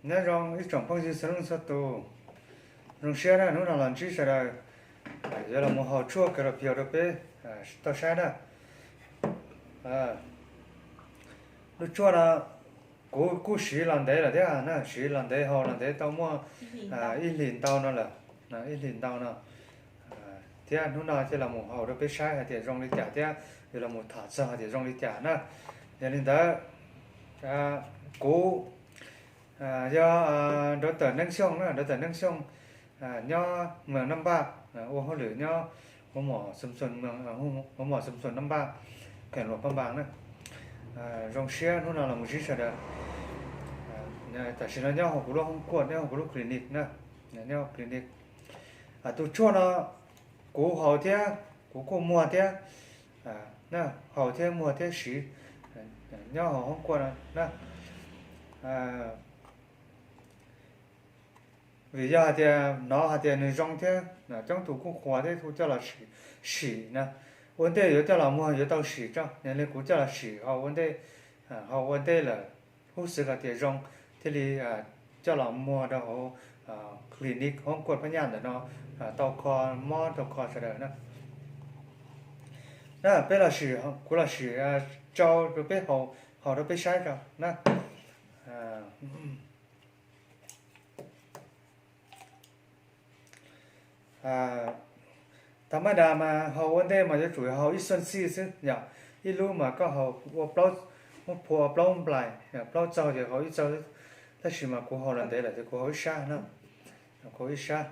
Nyob zoo ib tsoom phooj ywg txhua leej txhua tus, zoo siab na hnub no los ntsib sawv daws yuav los mus haus tshuaj Clearasil rau peb tau saib na. Lub tshuaj no kuv kuj siv los ntev lawm thiab na, siv los ntev, haus los ntev tau muaj ib hlis ntau no lawm, ib hlis ntau no. Thiab hnub no thiaj los mus haus rau peb saib hais tias zoo li cas thiab yuav los mus tham txog hais tias zoo li cas na. Yog li ntawd, kuv yog Doctor Neeb Xyooj na, Doctor Neeb Xyooj, nyob Moos Nab Npaj, ua hauj lwm nyob Huv Mom Xum Xum Nab Npaj, kheem Luam Paj Npas na. Zoo siab hnub no los mus ntsib sawv daws. Tam sim no nyob hauv kuv lub hoob kuaj, nyob hauv kuv lub clinic na, nyob clinic. Tus tshuaj no kuv haus thiab kuv kuj muag thiab, haus thiab muag thiab siv nyob hauv hoob kuaj no na. Vim yog hais tias hnov hais tias nws zoo thiab coob tus kuj qhuas thiab kuj coj los sim na. Ua ntej yuav coj los muag yuav tau sim tso, yog li kuv coj los sim haus ua ntej, haus ua ntej lawm, hub xwv hais tias zoo thiaj li coj los muag rau hauv clinic hoob kuaj phab nyaj ntawm no tau kho mob rau kho sawv daws na. Na peb los sim, kuv los sim tsau rau peb haus, haus rau peb saib tso na. Tag mab das mas haus ua ntej mas yuav tsum haus ib xuaj xij xwb yom. Ib lub mas koj haus ua plaub, muab phua ua plaub nplais, plaub txaug ces haus ib txaug xwb. Tab sis mas kuv haus los ntev lawm ces kuv haus ib sab na, kuv haus ib sab.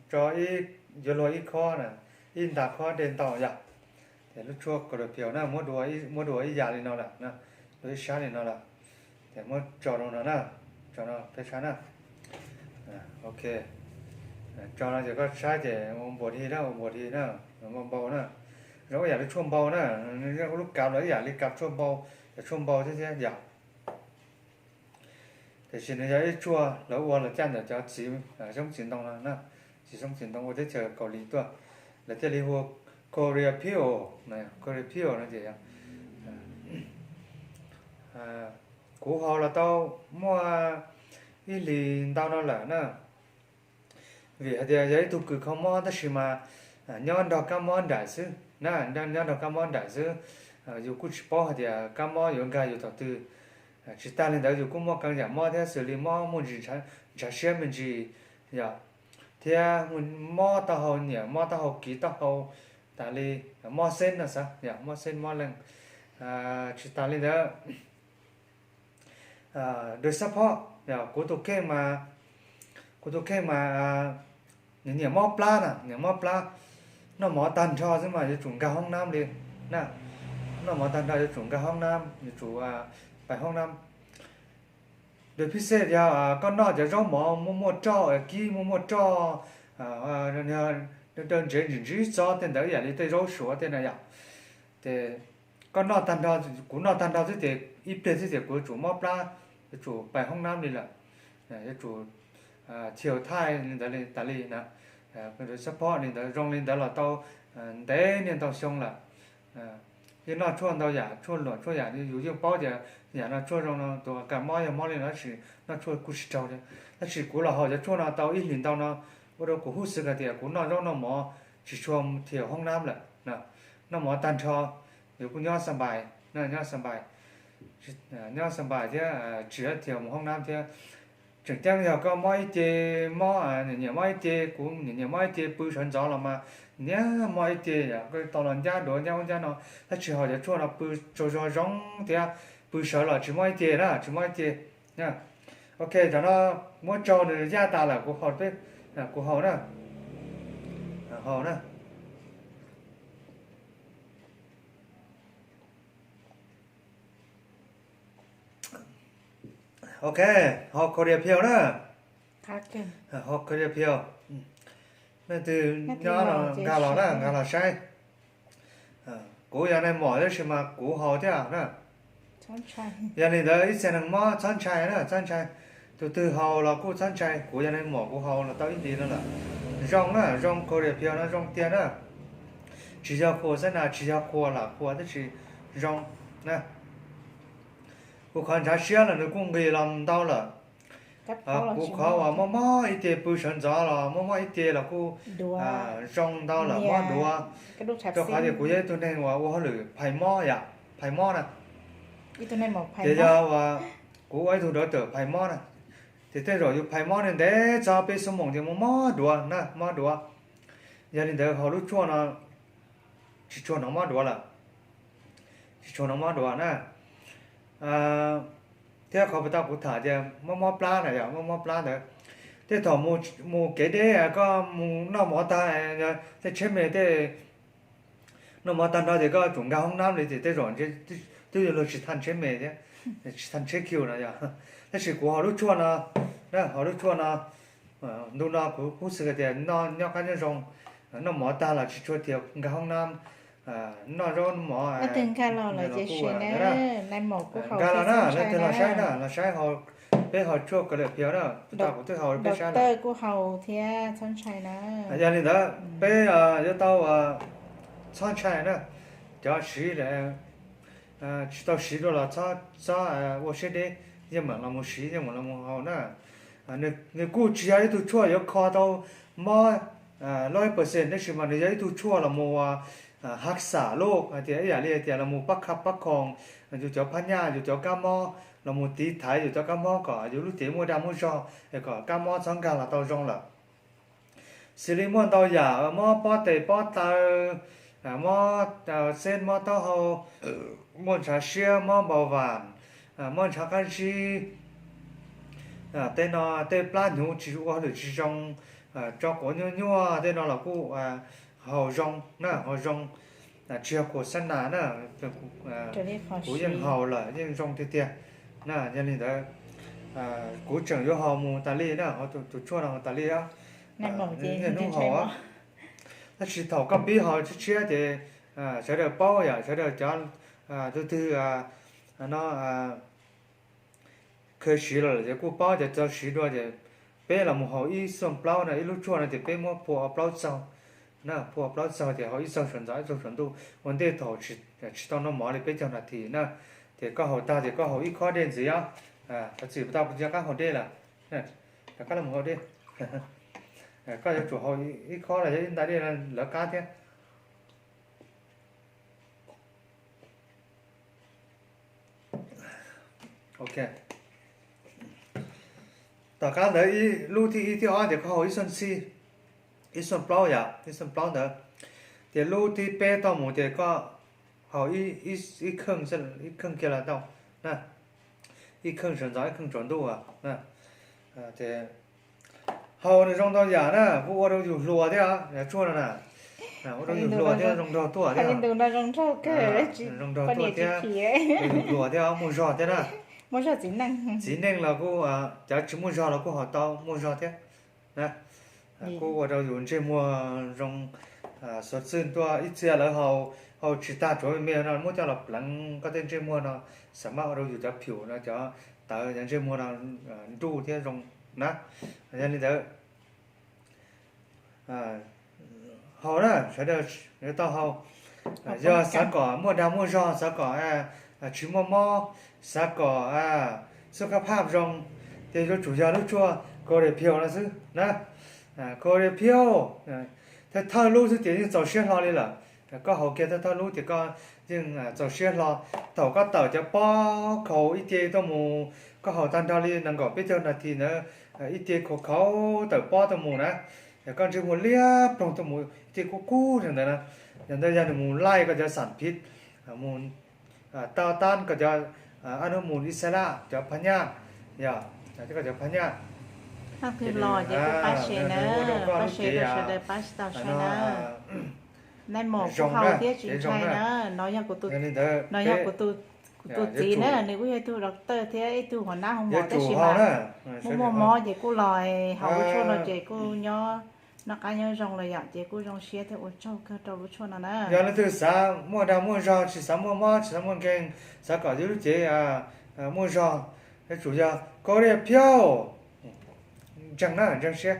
Tso ib, yuav luag ib khob na, ib nta khob dej ntau yom. Ces lub tshuaj Clearasil na, muab dua ib yam li no lawm, dua ib sab li no lawm. Ces muab tso rau no na, tso no peb saib na. Ok, tso no ces koj saib ces ua npuas dhi na, ua npuas dhi na, npau npau na. Zoo ib yam li tshuaj npau na, lub kav los ib yam li kav tshuaj npau, cov tshuaj npau thiab thiab yom. Tiam sis nws yog ib tshuaj lawv ua los caj ntawm cov txiv xyoob txiv ntoo no na, txiv xyoob txiv ntoo ua teb chaws Kaus Lim tuaj, lawv thiaj li hu ua Clearasil, Clearasil no ces kuv haus los tau muaj ib hlis ntau no lawm na. Vim hais tias yog ib tug kws kho mob tab sis mas nyob nrog kab mob nraim xwb na, nyob nrog kab mob nraim xwb. Yus kuj tsis paub hais tias kab mob yuav nkag yus thaum twg. Tsis tas li ntawd yus kuj muaj kev yam mob thiab xws li mob muaj ntsis ntshav siab me ntsis yom, thiab mob taub hau, nyiam mob taub hau kiv taub hau tas li, mob xeeb no xav yom, mob xeeb mob leeg. Tsis tas li ntawd, dua xab phob, kuv tus kheej mas, kuv tus kheej mas nws nyiam mob plab na, nyiam mob plab, noj mov tag nrho xwb mas yuav tsum nkag hoob nab li na, noj mov tag nrho yuav tsum nkag hoob nab, yuav tsum pais hoob nab. Dua phib xej yog koj noj cov zaub mov muaj muaj roj, kib muaj muaj roj, ntsev ntsis ntsis txob tej ntawd yam li tej zaub suav tej na yom. Ces koj noj tag nrho, kuv noj tag nrho xwb ces ib pliag xwb ces kuv yuav tsum mob plab, yuav tsum pais hoob nab li lawm, yuav tsum thiaus thaij li ntawd tas li na. Xab phob li ntawd, zoo li ntawd los tau ntev niaj ntau xyoo lawm. Yeej noj tshuaj ntau yam, tshuaj luam tshuaj yam, yus yeej paub tias yam no tshuaj zoo no, tus kas mob yog mob li no tab sis noj tshuaj kuj tsis raug li. Tab sis kuv los haus cov tshuaj no tau ib hlis ntau no, ua rau kuv hub xwv hais tias kuv noj zaub noj mov tsis tshua thiaus hoob nab lawm. Noj mov tag nrho, yus kuj nyob xa npais, nyob xa npais, nyob xa npais thiab tsis thiaus mus hoob nab thiab. Tseem ceeb yog koj mob ib ce, mob, nyiam mob ib ce, kuv nyiam mob ib ce pw sawv ntxov los mas nyiam mob ib ce, koj tau los ncab duav ncab ub ncab no, tab sis haus cov tshuaj no pw tsaug zog zoo thiab, pw sawv los tsis mob ib ce na, tsis mob ib ce. Ok, cov no muab tsau nws yaj tas lawm kuv haus peb, kuv haus na, haus na. Ok, haus Clearasil na, haus Clearasil. Nej twg nyob los nkag los na, nkag los saib. Kuv yog nais mom tab sis mas kuv haus thiab na. Yog li ntawd ib txhia neeg mob txhob ntshai na, txhob ntshai. Tus twg haus los kuj txhob ntshai, kuv yog neeg mom kuv haus los tau ib hlis no lawm. Zoo na, zoo Korea Pure no zoo tiag na. Tsis yog khuas xab nas, tsis yog khuas lam khuas tab sis zoo na. Kuv qhov ntshav siab los nws kuj nqis los ntau lawm. Kuv qhov uas mob mob ib ce pw sawv ntxov los mob mob ib ce los kuj zoo ntau lawm, mob duav. Rau qhov tias kuv yog ib tug neeg uas ua hauj lwm phais mob yom, phais mob na. Ces yog uas kuv ua ib tug dov tawm phais mob na, ces tej zaum yus phais mob ntev txog peb xuab moos ces mob mob duav na, mob duav. Yog li ntawd haus lub tshuaj no tsis tshua hnov mob duav lawm, tsis tshua hnov mob duav na. Thiab qhov puas tau kuv tham tias mob mob plab na yom, mob mob plab ntawd, tej thaum mus kev deb koj mus noj mov tag, tej tsheb me tej noj mov tag nrho ces koj tsum nkag hoob nab li ces tej zaum twb yuav luag tsis thaj tsheb me thiab, tsis thaj tsheb kiu no yog. Tab sis kuv haus lub tshuaj no, haus lub tshuaj no, ntu no kuv kuj xwm tias noj nyob qab nyob zoo, noj mov tag los tsis tshua tias nkag hoob nab, noj zaub mov nkag los na, leej twg los saib na, los saib, peb haus tshuaj Korea Pure na, puas tau kuv twb haus peb saib lawm. Yog li ntawd peb yuav tau txhob ntshai na, cov siv tsis tau siv dua los txhob ua siab deb, yeej meem los mus siv, yeej meem los mus haus na. Nws kuj tsis yog ib tug tshuaj yuav kho tau mob loj ib percent, tab sis mas nws yog ib tug tshuaj los mus hav xam luj hais tias ib yam li hais tias los mus pab khab pab khoom yus cov phab nyaj, yus cov kab mob, los mus tiv thaiv yus cov kab mob kom yus lub cev muaj dag muaj zog, es kom kab mob txhob nkag los tau zoo lawm. Xws li muaj ntau yam, mob pob tes pob taw, mob xeb mob taub hau, mob ntshav siab mob npau vam, mob ntshav qab zib, tej no tej plab hnyuv tsis ua hauj lwm tsis zoo, tso quav nyuaj nyuaj tej no los kuj haus zoo na, haus zoo. Tsis yog khuas xab nas na, kuv yeej haus lawm yeej zoo tiag tiag na. Yog li ntawd kuv tseem yuav haus mus tas li na, tus tshuaj no mus tas li, niaj hnub haus. Tab sis thaum koj pib haus tshiab tshiab ces sawv daws paub yom, sawv daws cov tus twg no khaws siv los lawm ces kuj paub, ces tau siv dua ces peb los mus haus ib xuaj plaub no, ib lub tshuaj no ces peb muab phua plaub txaug na, phua plaub txaug ces haus ib txaug sawv ntxov ib txaug sawv ntuj ua ntej thaum tsis tau noj mov li peb caug nas this na. Ces koj haus tag ces koj haus ib khob dej ntxiv os. Thov txim puas tau kuv tsis nco qab haus dej lawm, rov qab los haus dej. Koj yuav tsum haus ib khob los yog ib nta dej lawv qab thiab. Tom qab ntawd lub thib ib thib ob ces koj haus ib xuaj txhij, ib xuaj plaub yom, ib xuaj plaub ntawd. Ces lub thib peb tau mus ces koj haus ib kheej, ib kheej kiag los tau na, ib kheej sawv ntxov ib kheej tsaus ntuj. Ces haus nws zoo ntau yam na, kuj ua rau yus hluas thiab, tshuaj no na, ua rau yus hluas thiab zoo nraug tuaj thiab, zoo nraug tuaj thiab, yus hluas thiab muaj zog thiab na. Txiv neej los kuj, cov tsis muaj zog los kuj haus tau muaj zog thiab. Kuj ua rau yus ntsej muag zoo, xuas txwj tuaj. Ib txhia lawv haus tsis tag tsuav me me no muab coj los pleev koj tej ntsej muag no, xam maj ua rau yus cov phium no, cov tawv, cov ntsej muag no nruj thiab zoo na. Yog li ntawd haus na, sawv daws yuav tau haus. Yog xav kom muaj dag muaj zog, xav kom tsis muaj mob, xav kom xub khab phaj zoo, ces yuav tsum yog lub tshuaj Korea Pure no xwb na. Korea Pure thawj thawj lub xwb ces yeej txaus siab hlo li lawm. Koj haus kiag thawj thawj lub ces koj yeej txaus siab hlo. Thaum koj tawm cov pob khaus ib ce tuaj mus, koj haus tag nrho li nees nkaum peb caug nas this ntawd, ib ce khaus khaus tawm pob tuaj mus na, koj ntsej muag liab ploog tuaj mus ib ce kub kub li ntawd na. Yog ntawd yog nws mus laij koj cov xam phiv, mus tau tab koj cov ab nub mus ib xab laj cov phab nyaj, yog koj cov phab nyaj. Los ces kuv pab se na, pab se rau sawv daws pab tsis tau saib na. Nai mom kuv haus thiab tsis ntshai na. No yog kuv tus, no yog kuv tus txiv na, nws kuj yog ib tug doctor thiab ib tug hua nab hoo mom tab sis mas muaj muaj mob ces kuj los haus lub tshuaj no ces kuj nyob noj qab nyob zoo los yom, ces kuj zoo siab thiab ua tsaug kawg rau lub tshuaj no na. Yog leej twg xav muaj dag muaj zog, tsis xav muaj mob, tsis xav muaj nkeeg, xav kom yus lub cev muaj zog, yuav tsum yog Korea Pure. Ntseeg na, ntseeg siab.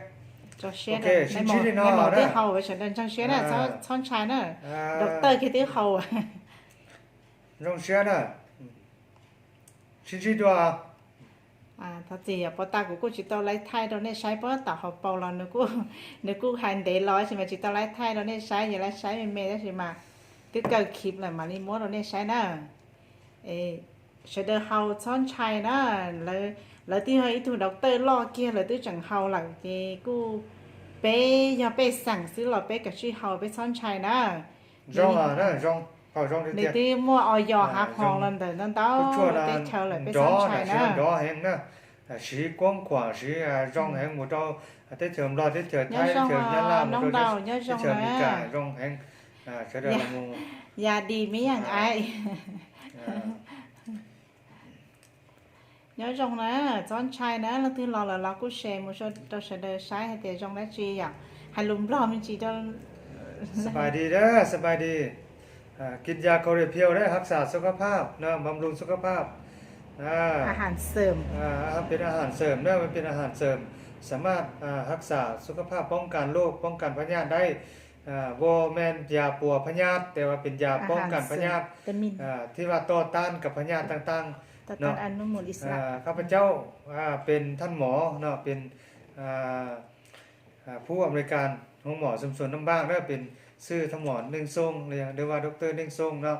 Sib ntsib li no na. Sawv daws ntseeg siab na, txhob ntshai na. Doctor kiag twb haus. Zoo siab na. Sib ntsib dua. Thov txim yog puag ta kuv kuj tsis tau laib thaij rau nej saib, puag tom hauv paus los nws kuj hais ntev los tab sis mas tsis tau laib thaij rau nej saib, yog laib saib me me tab sis mas twb kaw khiv lawm mam li muab rau nej saib na. Sawv daws haus txhob ntshai na, lawv twb yog ib tug doctor loj kiag lawv twb tseem haus lawm ces kuj peb yog pej xeem xwb los peb kav tsij haus peb txhob ntshai na. Nws twb muaj o yos hav hos los ntawm ntau ntau teb chaws lawm peb txhob ntshai na. Siv kuab khuam siv zoo heev mus rau teb chaws Nplog, teb chaws Thaib, teb chaws Nyab Laj, mus rau teb chaws Amelikas zoo heev. Sawv daws mus. Ya di me yeej ai. Nyob zoo na, txhob ntshai na, leej twg los lawm los kuj share mus rau sawv daws saib hais tias zoo dab tsi yom. Hais lus Nplog me ntsis rau. ສະບາຍດີເດີ ສະບາຍດີ ກິນຢາໂຄເຣພຽວເດີ ຮັກສາສຸຂະພາບເນາະ ບຳລຸງສຸຂະພາບ ອາຫານເສີມ ເປັນອາຫານເສີມເດີ ມັນເປັນອາຫານເສີມ ສາມາດຮັກສາສຸຂະພາບ ປ້ອງກັນໂລກ ປ້ອງກັນພະຍາດໄດ້ ບໍ່ແມ່ນຢາປົວພະຍາດ ແຕ່ວ່າເປັນຢາປ້ອງກັນພະຍາດ ທີ່ວ່າຕໍ່ຕ້ານກັບພະຍາດຕ່າງໆເນາະ. ຂ້າພະເຈົ້າເປັນທ່ານໝໍເນາະ ເປັນ ผู้อำนวยการโรงหมอชุมชนน้ำบ้างเด้อ เป็นชื่อท่านหมอเน่งส่ง หรือว่าดอกเตอร์เน่งส่งเนาะ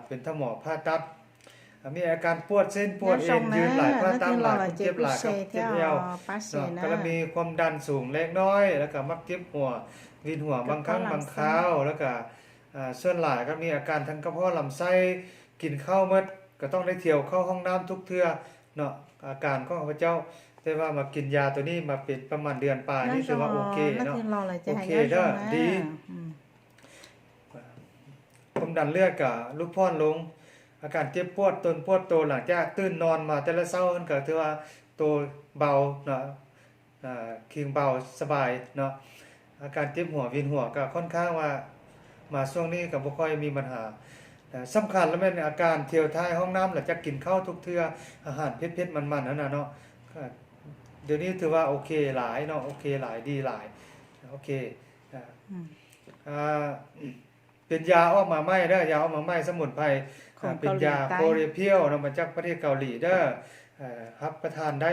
เป็นท่านหมอผ่าตัด มีอาการปวดเส้นปวดเอ็นยืนหลายพลาดตั้งหลายคนเจ็บหลายครับเจ็บเอวเนาะ ก็มีความดันสูงเล็กน้อย แล้วก็มักเจ็บหัว วินหัวบางครั้งบางคราว แล้วก็ส่วนหลายก็มีอาการทางกระเพาะลำไส้ กินข้าวหมดก็ต้องได้เที่ยวเข้าห้องน้ำทุกเทื่อเนาะ อาการของข้าพเจ้า แต่ว่ามากินยาตัวนี้มาเป็นประมาณเดือนปลายนี่ถือว่าโอเคเนาะ โอเคเด้อ ดี ความดันเลือดก็ลดผ่อนลง อาการเจ็บปวดตนปวดตัวหลังจากตื่นนอนมาแต่ละเช้านั่นก็ถือว่าตัวเบาเนาะ คิงเบาสบายเนาะ อาการเจ็บหัวเวียนหัวก็ค่อนข้างว่ามาช่วงนี้ก็บ่ค่อยมีปัญหา สำคัญแล้วแม่นอาการเที่ยวถ่ายห้องน้ำหลังจากกินข้าวทุกเทื่อ อาหารเผ็ดๆมันๆนั่นน่ะเนาะ เดี๋ยวนี้ถือว่าโอเคหลายเนาะ โอเคหลาย ดีหลาย โอเค เป็นยาออกมาใหม่เด้อ ยาออกมาใหม่สมุนไพร เป็นยาโคเรเพียวเนาะ มาจากประเทศเกาหลีเด้อ รับประทานได้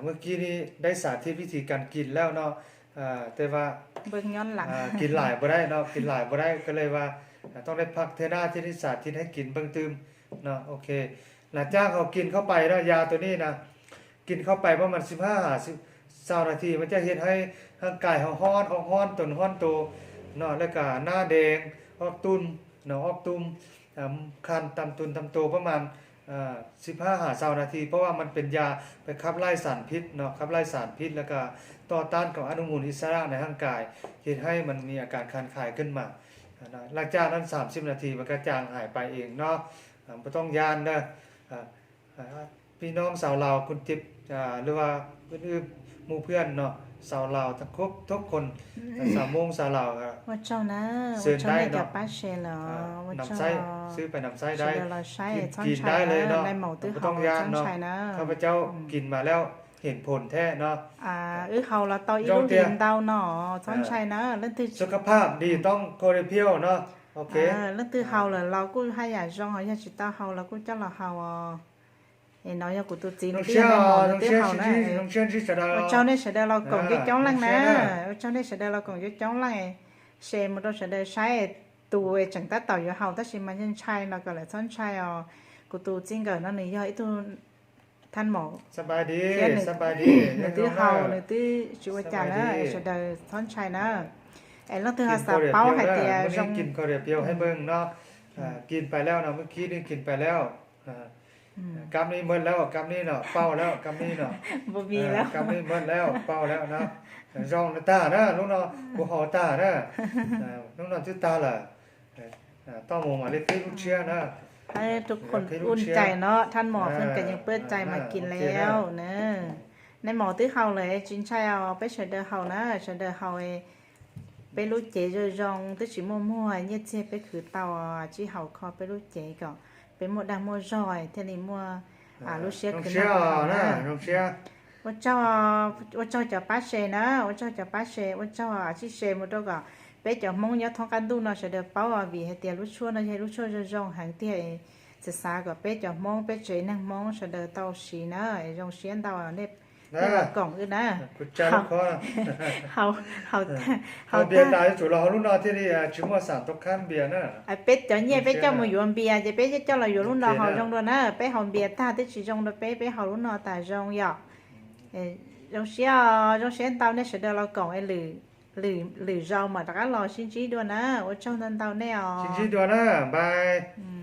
เมื่อกี้นี้ได้สาธิตวิธีการกินแล้วเนาะ แต่ว่ากินหลายบ่ได้เนาะ กินหลายบ่ได้ ก็เลยว่าต้องได้พักเทื่อหน้าที่ได้สาธิตให้กินเบิ่งตื่มเนาะ โอเค หลังจากเรากินเข้าไปเนาะ ยาตัวนี้นะ กินเข้าไปประมาณสิบห้าหาซาวนาที มันจะเฮ็ดให้ร่างกายเราร้อน ออกร้อนตนร้อนตัวเนาะ แล้วก็หน้าแดง ออกตุ่มเนาะ ออกตุ่ม คันตามตุ่มตามตัวประมาณสิบห้าหาซาวนาที เพราะว่ามันเป็นยาไปขับไล่สารพิษเนาะ ขับไล่สารพิษ แล้วก็ต่อต้านกับอนุมูลอิสระในร่างกาย เฮ็ดให้มันมีอาการคันคายขึ้นมา หลังจากนั้นสามสิบนาทีมันก็จางหายไปเองเนาะ บ่ต้องย้านเด้อ พี่น้องชาวลาวคนเจ็บ หรือว่าอื่นๆ หมู่เพื่อนเนาะ ชาวลาวทั้งครบทุกคน ชาวมงชาวลาว เชิญได้เนาะ นำใช้ ซื้อไปนำใช้ได้ กินได้เลยเนาะ บ่ต้องย้านเนาะ ข้าพเจ้ากินมาแล้ว เห็นผลแท้เนาะ สุขภาพดีต้องโคเรเพียวเนาะ โอเค leej twg haus lawm los kuj haj yam zoo, yog tsis tau haus los kuj coj los haus os. Es no yog kuv tus txiv nws twb yog nais maum nws twb haus na. Ua tsaug nej sawv daws los koom coob coob leej na, ua tsaug nej sawv daws los koom coob coob leej, share mus rau sawv daws saib, tus tseem tab tom yuav haus tab sis mas yeej ntshai los kom lawv txhob ntshai os. Kuv tus txij nkawm no nws yog ib tug thaj maum thiab nws twb haus nws twb tsis ua cas na, sawv daws txhob ntshai na. Es leej twg ho xav paub hais tias zoo กินไปแล้วเนาะ เมื่อกี้นี่กินไปแล้ว กำนี้หมดแล้ว กำนี้เนาะ เป้าแล้ว กำนี้เนาะ กำนี้หมดแล้ว เป้าแล้วนะ Zoo tag na, hnub no kuv haus tag na, hnub no twb tag lawm. Tau mus mam li qhib lub tshiab na. Qhib lub tshiab no, thaj maum Fwj Kaim yeej pab cai mas kis lawm na. Nais maum twb haus lawm tsis ntshai os, peb sawv daws haus na, sawv daws haus. Peb lub cev zoo zoo twb tsis muaj muag, nyiaj txiag peb khwv tau, tsis haus kho peb lub cev kom peb muaj dag muaj zog thiaj li muaj lub siab khwv noj khwv haus na. Ua tsaug, ua tsaug cov pab share na, ua tsaug cov pab share, ua tsaug tsij share mus rau kom peb cov Hmoob nyob thoob qab ntuj no sawv daws paub os, vim hais tias lub tshuaj no yog lub tshuaj zoo zoo heev tiag. Txawm xav kom peb cov Hmoob, peb tsev neeg Hmoob sawv daws tau siv na, zoo siab ntau nej los koom wb na. Haus tas yuav tsum los haus lub no thiaj li tsis muaj xam tau khab npias na. Peb cov nyiaj peb coj mus yuav npias ces peb coj los yuav lub no haus zoo dua na, peb haus npias tag twb tsis zoo rau peb, peb haus lub no tas zoo yom. Zoo siab, zoo siab ntau nej sawv daws los koom, lwm zaus mam rov qab los sib ntsib dua na, ua tsaug ntau ntau nej os. Sib ntsib dua na, bye.